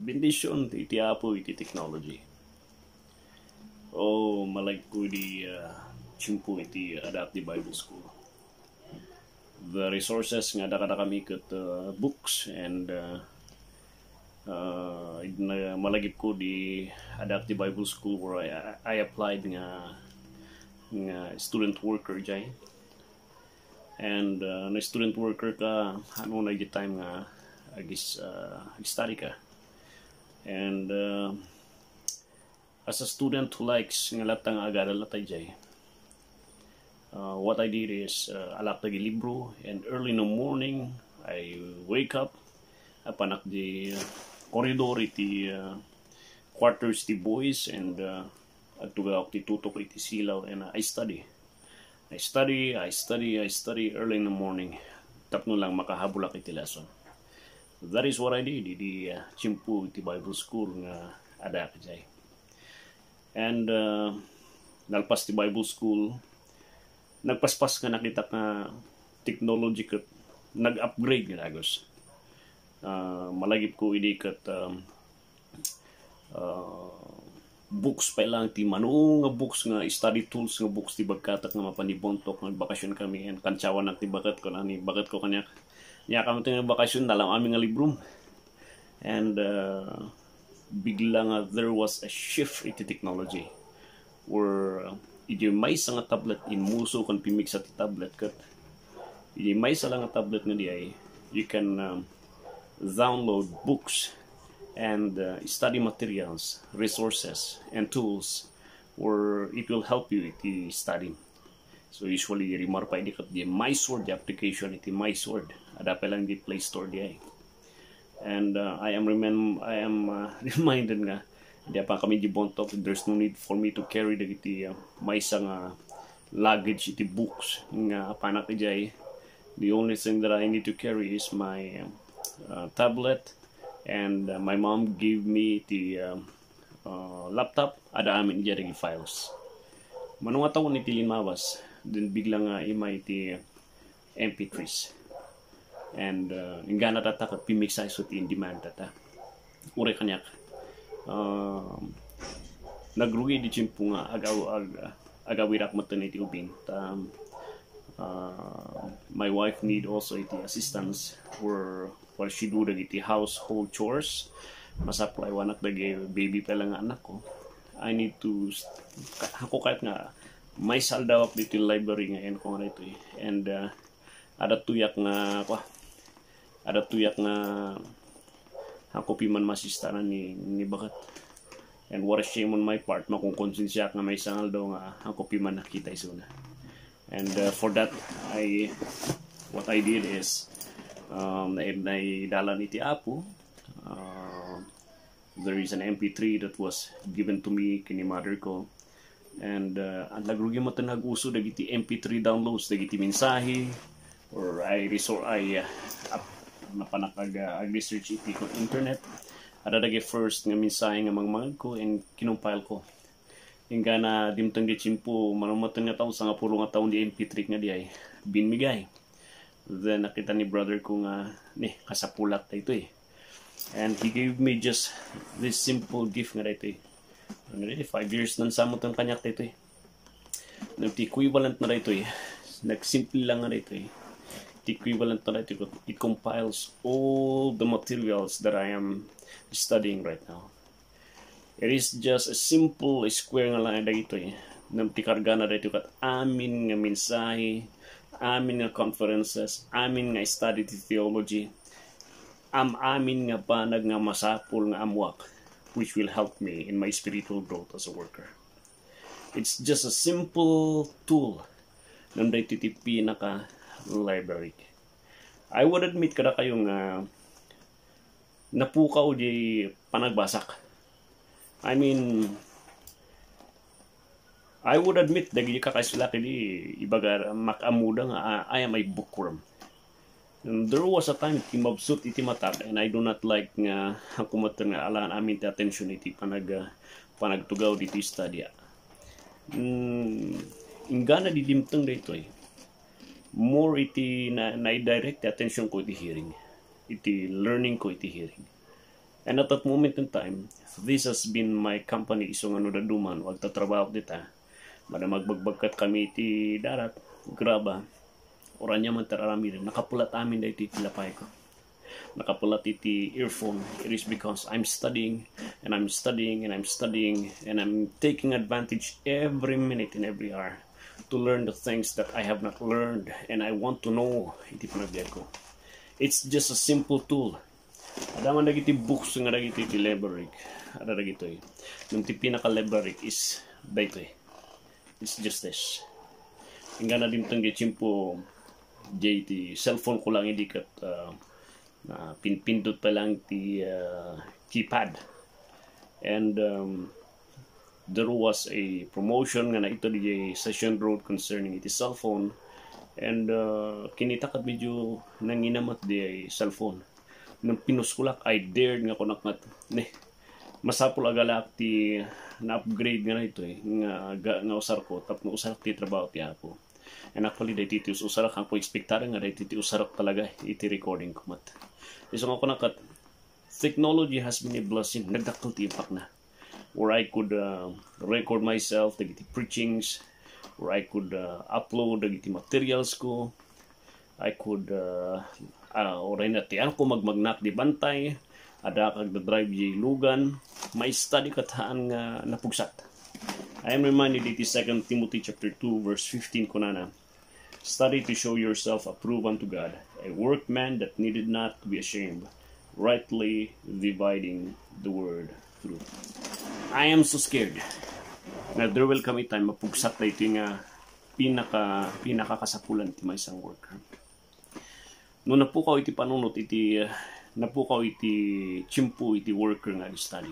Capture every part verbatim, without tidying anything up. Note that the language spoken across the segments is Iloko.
Bendision ti, ti Apo iti technology. O, malagip ko idi, ah, tiempo iti adda ti Bible School. The resources nga adda kadakami ket, ah, books and, ah, ah, id-, na, malagip ko idi adda ti Bible School where I, I applied nga, nga student worker diay. And, ah, na student worker ka, ano na di time nga agis-, ah, ag-study ka. And, ah, as a student who likes nga latta nga agadal latta diay, ah, what I did is, ah, alak dagiti libro, and early in the morning, I wake up, apanak di corridor iti, ah, quarters ti boys, and, ah, agtugawak ti tutok iti silaw, and, ah, I study. I study, I study, I study early in the morning tapno lang makahabolak iti lesson. That is what I did idi, ah, tiempo iti Bible school nga adda diay. And, ah, nalpas ti Bible school, nagpaspas nga nakitak nga technology ket nag-upgrade nga dagus. Ah, malagip ko idi ket, um, ah, books pay lang ti mano nga books nga study tools nga books ti bagkatak nga mapan ni Bontok nga nagbakasyon kami and kantiawanak ti baket ko, ni baket ko kaniak. Nia kami ti nagbakasyon, nalam-ami nga librom. And, ah, bigla nga there was a shift iti technology where, ah, idiay maysa nga tablet, immuso ken pimmigsa ti tablet ket idiay maysa la nga tablet nga diay, you can, um, download books and, uh, study materials, resources, and tools where it will help you iti study. So usually, remark pa idi ket di MySword, di application iti MySword. Adda pay lang di Play Store diay. And, uh, I am remem-, I am, uh, reminded nga, di apan kami di Bontok, there's no need for me to carry dagiti, uh, maysa nga luggage iti books nga apanak idiay. The only thing that I need to carry is my, uh, tablet, and, uh, my mom gave me the, um, uh, laptop, adda amin idiay dagiti files. Mano nga tawen iti limmabas, then bigla nga immay iti M P threes. And, uh, inggana data ket pimmigsa isu ti in-demand data. Uray kaniak, um, nagrugi idi tiempo nga agaw-, ag-, agawirak metten iti ubing. Ta, uh, my wife need also iti assistance or what she do dagiti household chores. Masapul a iwanak dagiti baby pay lang nga anakko. I need to st-, ka-, haanko kayat nga maysa aldawak ditoy library nga inko nga daytoy. And, uh, adda tuyak nga, kua, adda tuyak nga haanko piman maasistanan ni, ni baket. And what a shame on my part, makonkonsensiaak nga maysa nga aldaw nga haanko piman nakita isuna. And, uh, for that, I, what I did is, um, nai-, naidalan iti Apo. Uh, there is an M P three that was given to me ken ni mother ko. And, uh, nagrugi metten nga ag-uso dagiti M P three downloads, dagiti mensahe, or I resor-, I, uh, ap-, napanak ag-, uh, ag-research iti internet. Adda dagiti first nga mensahe nga mangmangegko and kinompile ko. Inggana dimteng di tiempo, mano metten nga tawen, sangapulo nga tawen di M P three nga diay bimmigay. Then, nakita ni brother ko nga, ni, kasapulat daytoy. And he gave me just this simple gift nga daytoy. Ano ni, five years na sa metten kaniak daytoy. Nagti equivalent na daytoy. Nagsimple lang nga daytoy. Ti equivalent na daytoy, it compiles all the materials that I am studying right now. It is just a simple square nga lang daytoy. Ngem ti kargana daytoy ket amin nga mensahe, amin nga conferences, amin nga study ti theology, am-amin nga banag nga masapul nga ammoak, which will help me in my spiritual growth as a worker. It's just a simple tool ngem daytoy ti pinaka library. I would admit kadakayo nga napukaw di panagbasak. I mean, I would admit, dagiti kakaisla idi ibaga, mak-ammoda nga, ah, I am a bookworm. And there was a time, kimmabsut iti matak, and I do not like nga, haanko metten nga alaen amin ti attention iti panag-, ah, panagtugaw diti study. Mm, inggana di dimteng daytoy. More iti na, naidirect ti attention ko iti hearing, iti learning ko iti hearing. And at that moment in time, this has been my company, isu nga no dadduma no agtatrabaho dita. Mada magbagbagkat kami iti darat, graba, uray ania man ti aramiden, nakapulat amin daytoy iti lapayko. Nakapulat iti earphone. It is because I'm studying, and I'm studying, and I'm studying, and I'm taking advantage every minute and every hour to learn the things that I have not learned, and I want to know iti panagbiagko. It's just a simple tool. Ada man dagiti books nga dagiti ti library. Ada dagitoy. Ngem ti pinaka-library is daytoy. It's just this. Inggana dimteng diay tiempo, diay ti cellphone ko lang idi ket, ah, ah, pinpindot pa lang ti, ah, keypad. And, um, there was a promotion nga naited diay Session Road concerning iti cellphone. And, uh, kinita ket medyo nangina met diay cellphone. Nang pinuskolak, I dared nga kunak nga, ne, masapul a galaak ti na-upgrade nga daytoy nga, nga, nga usarko tapno usarek ti trabaho ti Apo. And actually, daytoy ti usarak, haanko expectaren nga daytoy ti usarak talaga iti recording ko met. Isu nga kunak ket, technology has been a blessing. Nagdakkel ti impactna. Where I could, uh, record myself dagiti preachings, where I could, uh, upload dagiti materials ko. I could, uh, uh, uray na ti anko magmagnak di bantay, adda kagdadrive di lugan, ma-study ket haan nga napugsat. I am reminded iti Second Timothy chapter two, verse fifteen, kunana, "Study to show yourself approved unto God, a workman that needed not to be ashamed, rightly dividing the word of truth." I am so scared nga there will come a time mapugsat daytoy nga pinaka, pinakakasapulan ti maysa nga worker. No napukaw iti panunot iti, napukaw iti tiempo iti worker nga ag-study,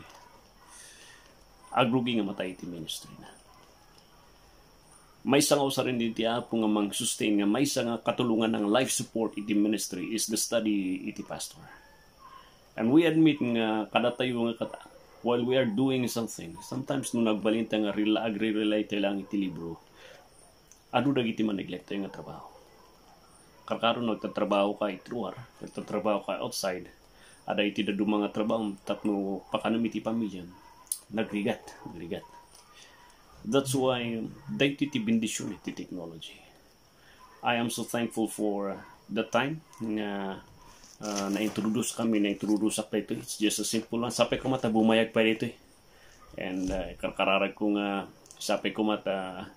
agrugi nga matay iti ministry na. Maysa nga usaren iti Apo nga mang-sustain, nga maysa nga katulongan nga life support iti ministry is the study iti pastor. And we admit nga kadatayo nga kat-, while we are doing something, sometimes no nagbalinta nga rela-, agre-rely tayo lang iti libro, adu dagiti maneglektay nga trabaho. Karkaro no agtatrabaho ka iti luar, agtatrabaho ka outside, ada iti dadduma nga trabaho tapno pakanem iti pamiliam, nagrigat, nagrigat. That's why daytoy ti bendision iti technology. I am so thankful for the time nga, ah, na-introduce kami, na-introduce ak daytoy. It's just a simple lang. Sapay ko met a bumayag pay daytoy. And, ah, karkararag ko nga sapay ko met a,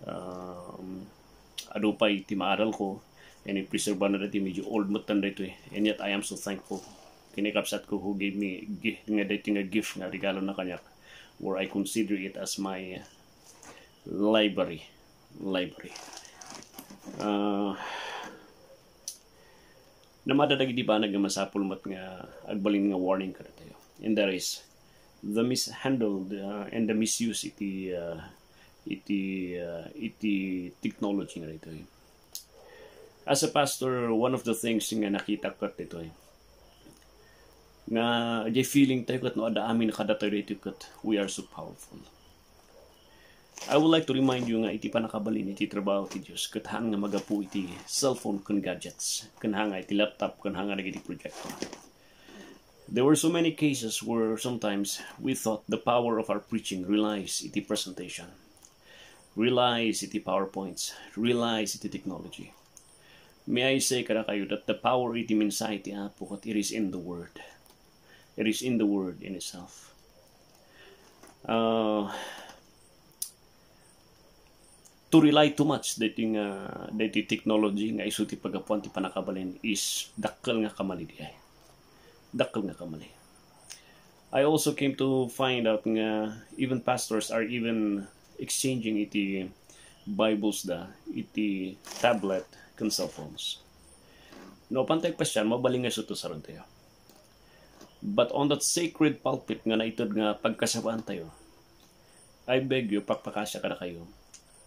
um, adu pay ti maaral ko. And i-preserve na daytoy, medyo old met daytoy. And yet, I am so thankful. Ken ni kabsat ko who gave me gi-, nga daytoy nga gift nga regalona kaniak, where I consider it as my library. Library. Ah, namada dagiti banag nga masapul met nga agbalin nga warning kadatayo. And that is the mishandled, uh, and the misuse iti, uh, iti, uh, iti technology nga daytoy. As a pastor, one of the things nga nakitak ket ditoy, nga di feeling tayo ket no adda amin kadatayo ditoy ket we are so powerful. I would like to remind you nga iti pannakabalin iti trabaho ti Dios ket haan nga magapu iti cellphone ken gadgets, ken haan nga iti laptop, ken haan nga dagiti projector. There were so many cases where sometimes we thought the power of our preaching relies iti presentation, relies iti PowerPoints, relies iti technology. May I say kadakayo that the power iti mensahe ti Apo ket it is in the Word. It is in the Word in itself. Uh, to rely too much daytoy nga, daytoy technology nga isu ti paggapuan ti pannakabalin is dakkel nga kamali diay. Dakkel nga kamali. I also came to find out nga even pastors are even exchanging iti Bibles da iti tablet ken cellphones. No, pantay question, mabalin nga isu ti usarentayo. But on that sacred pulpit nga naited nga pagkasabaantayo, I beg you, pakpakasia kadakayo.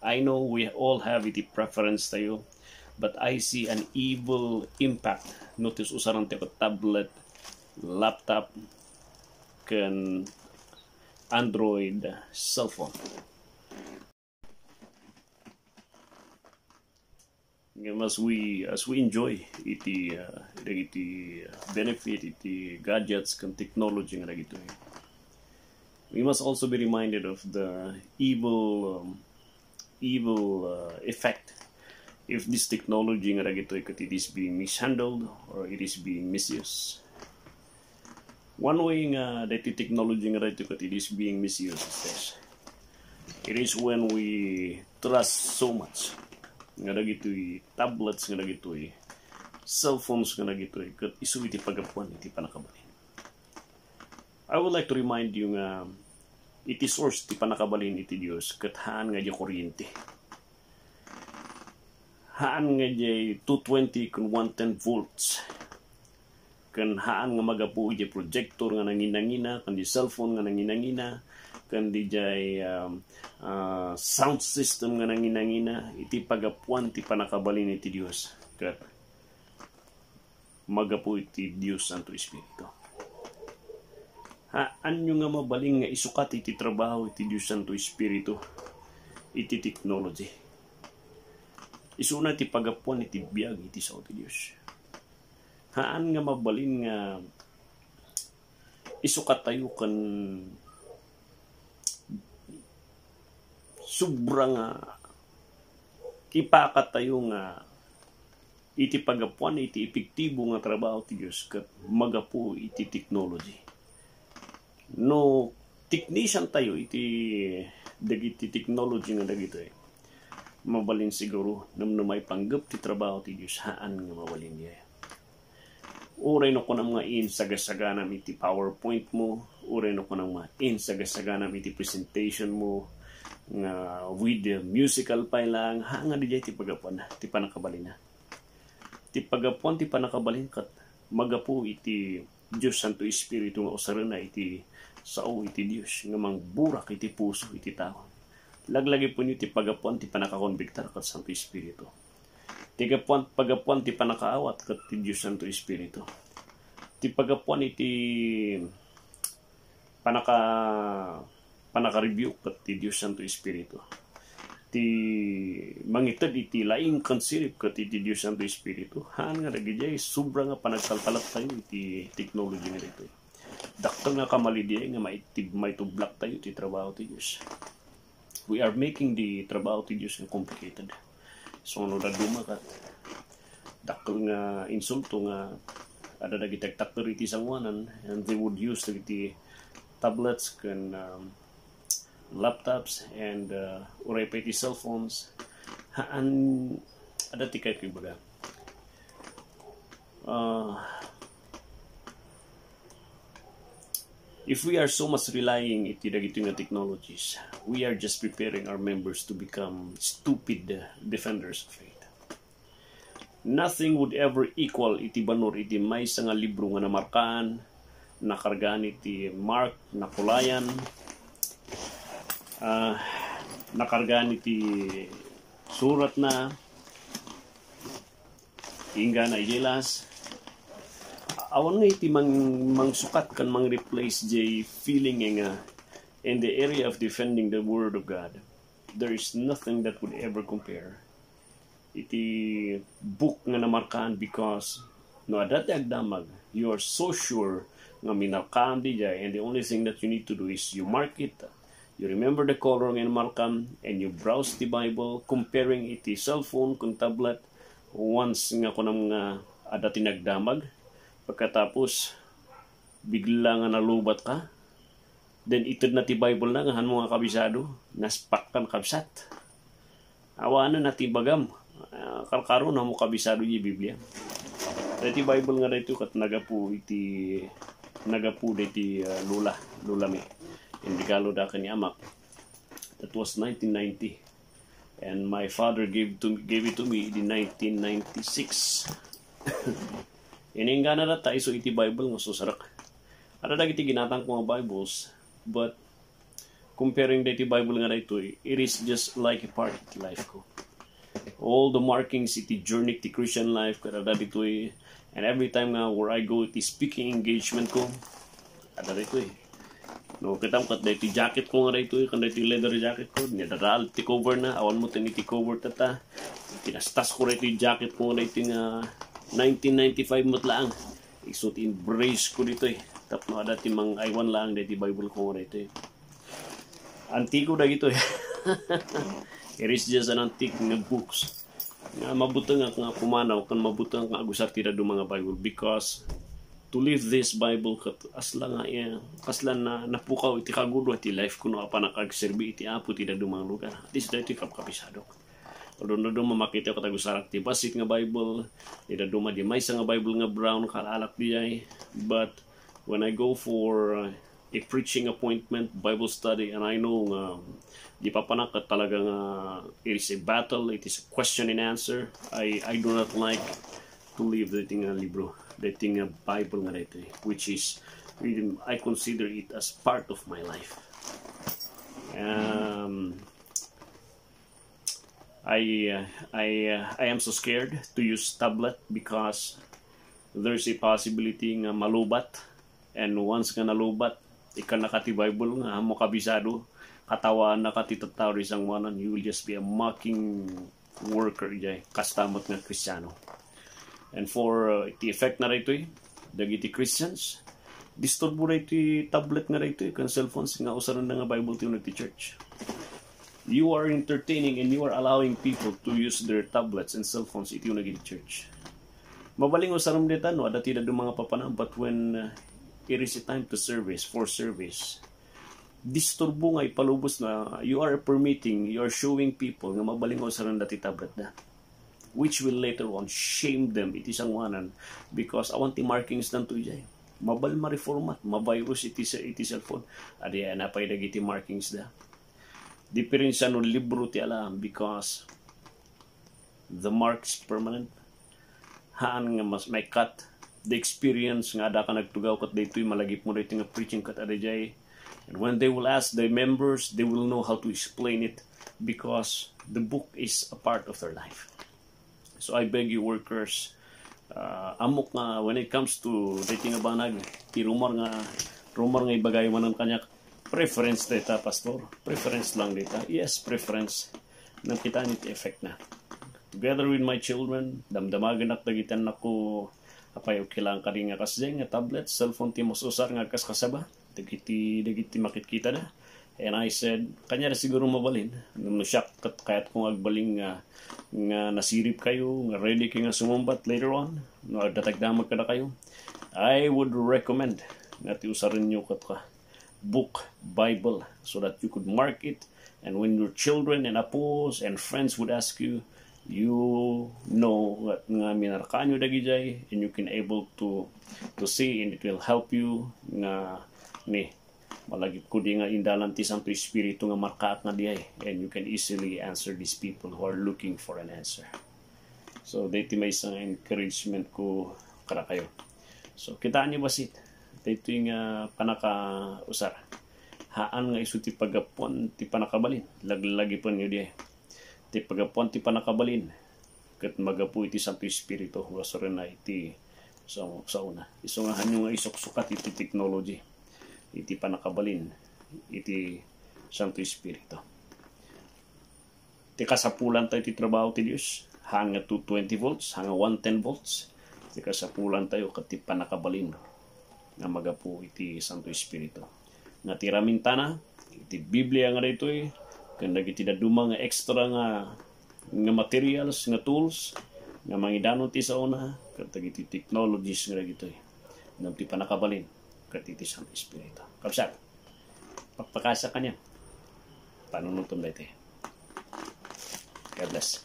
I know we all have iti preference tayo, but I see an evil impact no ti usarentayo ket tablet, laptop, ken Android cellphone. Ngem as we, as we enjoy iti, uh, dagiti, uh, benefit iti gadgets ken technology nga dagitoy, we must also be reminded of the evil, um, evil, uh, effect if this technology nga dagitoy ket it is being mishandled or it is being misused. One way nga dagiti technology nga dagitoy ket it is being misused is this. It is when we trust so much nga dagitoy tablets nga dagitoy cellphones nga dagitoy ket isu iti paggapuan iti pannakabalin. I would like to remind you nga iti source ti pannakabalin iti Dios ket haan nga diay kuryente. Haan nga diay two twenty ken one ten volts. Ken haan nga magapu iti projector nga nanginangina, ken di cellphone nga nanginangina, ken di jay, um, ah, sound system nga nanginangina, iti pagapuan ti pannakabalin iti Dios. Ket magapu iti Dios Santo Espiritu. Haanyo nga mabalin nga isukat iti trabaho iti Dios Santo Espiritu iti technology. Isuna ti pagapuan iti biag iti sao ti Dios. Haan nga mabalin nga isukat tayo ken sobra nga ipakattayo nga iti pagapuan iti epektibo nga trabaho ti Dios ket magapu iti technology. No technician tayo iti dagiti technology nga dagitoy, mabalin siguro, ngem no maipanggep ti trabaho ti Dios, haan nga mabalin diay. Uray no kunam nga insagasaganam iti PowerPoint mo, uray no kunam nga insagasaganam iti presentation mo, nga with the musical pay lang, haan nga diay ti pagapuan, ti pannakabalina. Ti pagapuan ti pannakabalin ket magapu iti Dios Santo Espiritu nga usarena iti sao iti Dios nga mangburak iti puso iti tao. Laglagipenyo ti pagapuan ti pannakakonbiktar ket Santo Espiritu. Ti gapuan, pagapuan ti pannakaawat ket ti Dios Santo Espiritu. Ti pagapuan iti pannaka-, pannaka-rebuke ket ti Dios Santo Espiritu. Ti mangited iti laing ken sirib ket iti Dios Santo Espiritu. Haan nga dagidiay sobra nga panagtaltalektayo iti technology nga daytoy. Dakkel nga kamali diay nga maitib-, maitublaktayo ti trabaho ti Dios. We are making the trabaho ti Dios nga complicated. So, no dadduma ket dakkel nga insulto nga adda dagiti agtakker iti sangoanan, and they would use dagiti tablets ken, um, laptops and, uh, uray pay ti cellphones. Haan, adda ti kayatko ibaga. Uh, if we are so much relying iti dagitoy nga technologies, we are just preparing our members to become stupid, uh, defenders of faith. Nothing would ever equal iti banor iti maysa nga libro nga namarkaan, nakargaan iti mark, nakulayan, ah, nakargaan iti suratna, inggana idiay las. Awan nga iti mang-, mangsukat ken mang-replace jay feeling nga in the area of defending the Word of God. There is nothing that would ever compare iti book nga namarkaan, because no adda ti agdamag, you are so sure nga minarkaam diay, and the only thing that you need to do is you mark it, you remember the color nga inmarkam, and you browse the Bible, comparing iti cellphone ken tablet. Once nga kunam nga adda ti nagdamag, pagkatapos bigla nga nalubat ka, then itedna ti Bible na nga hanmo nga kabisado, naspak ka, kabsat. Awanen na ti bagam. Ah, karkaro na mo kabisado di Biblia. Daytoy Bible nga daytoy ket nagapu iti, nagapu daytoy, ah, lola, lola mi. Inregalo da ken ni amak. That was nineteen ninety. And my father gave to, gave it to me in nineteen ninety-six. Ininggana data isu iti Bible nga susarak. Adda dagiti ginatangko nga Bibles, but comparing daytoy Bible nga daytoy, it is just like a part of life ko. All the markings iti journey ti Christian life, kada daytoy, and every time nga where I go iti speaking engagement ko, kada daytoy. No, kitam ket daytoy jacket ko nga daytoy, ken daytoy leather jacket ko, nadadaal ti cover na, awan mo tin iti cover tata. Kinastas ko daytoy jacket ko nga daytoy nga nineteen ninety-five met laang. Isu ti embrace ko ditoy. Tapno adda ti mang-aywan laang daytoy Bible ko nga daytoy. Antigo dagitoy. It is just an antique nga books. Nga mabutengak nga pumanaw, ken mabutengak nga agusar ti dadduma nga Bible because to leave this Bible ket asla nga, eh, kasla na, napukaw iti kagudo ti life ko no apanak agserbi iti Apo ti dadduma nga lugar. At least daytoy kapkapisadok. Although dadduma makita ket agusarak ti bassit nga Bible, ti dadduma di maysa nga Bible nga brown, kaalak diay. But when I go for, uh, a preaching appointment, Bible study, and I know nga di papanak ket talaga nga it is a battle, it is a question and answer. I, I do not like to leave the thing nga libro, the thing nga Bible nga daytoy, which is, really, I consider it as part of my life. Um, I, uh, I, uh, I am so scared to use tablet because there's a possibility nga malubat. And once nga nalubat, ikkan na ka ti Bible nga ammo kabisado, katawaanna ka ti tattao di sangoanan, you will just be a mocking worker, jay. Kasta met nga Kristiano. And for, uh, the effect na daytoy, dagiti Christians, disturbo daytoy tablet nga daytoy, ken cellphones nga usarenda nga Bible ti uneg ti church. You are entertaining and you are allowing people to use their tablets and cell phones iti uneg iti church. Mabalin usarem dayta no adda ti dadduma nga papanaw, but when, uh, it is a time to service, for service, disturbo nga ipalubos na you are permitting, you are showing people nga mabalin nga usarenda ti tablet da, which will later on shame them iti sangoanan because awan ti markings danto ijay. Mabal ma-reformat, ma-virus iti, iti cellphone. Adi, anapay dagiti markings da. Diferensya no libro ti alaam because the mark is permanent. Haan nga mas may cut the experience nga adda ka nagtugaw ket daytoy malagipmo daytoy nga preaching ket adda jay. And when they will ask the members, they will know how to explain it because the book is a part of their life. So I beg you workers, uh, ammok nga when it comes to daytoy nga banag, ti rumor nga, rumor nga ibagay manen kaniak, preference dayta, pastor. Preference lang dayta. Yes, preference. Nakita ni ti effect na. Together with my children, damdamagenak dagiti annakko, apay, okay lang kadi nga kasdiay nga tablet, cellphone ti mas usar nga agkaskasaba dagiti, dagiti makitkitada. And I said, kaniada siguro mabalin. Ngem no siak, ket kayatko nga agbalin nga, nga nasirib kayo, nga ready kayo nga sumungbat later on, no adda ti agdamag kadakayo. I would recommend nga ti usarenyo ket ka book, Bible, so that you could mark it. And when your children and apos and friends would ask you, you know nga, nga minarkaanyo dagijay, and you can able to, to see, and it will help you nga ni malagip ko di nga indalan ti Santo Espiritu nga markaak nga diay, and you can easily answer these people who are looking for an answer. So, daytoy maysa nga encouragement ko kadakayo. So, kitaenyo bassit, daytoy nga pannakausar. Haan nga isu ti paggapuan ti pannakabalin, laglagipenyo diay. Ti paggapuan ti pannakabalin, ket magapu iti Santo Espiritu, usarenna iti sa-, sauna. Isu nga haanyo nga isuksukat iti technology, iti pannakabalin, iti Santo Espiritu. Ti kasapulantayo ti trabaho ti Dios, haan nga two twenty volts, haan nga one ten volts, ti kasapulantayo ket ti pannakabalin nga magapu iti Santo Espiritu. Nga ti ramintana, iti Biblia nga daytoy, ken dagiti dadduma nga extra nga, nga materials, nga tools, nga mangidanon ti saona, ket dagiti technologies nga dagitoy. Ngem ti pannakabalin, ket iti Santo Espiritu. Kabsat, pakpakasiak kaniak. Panunotem daytoy. God bless.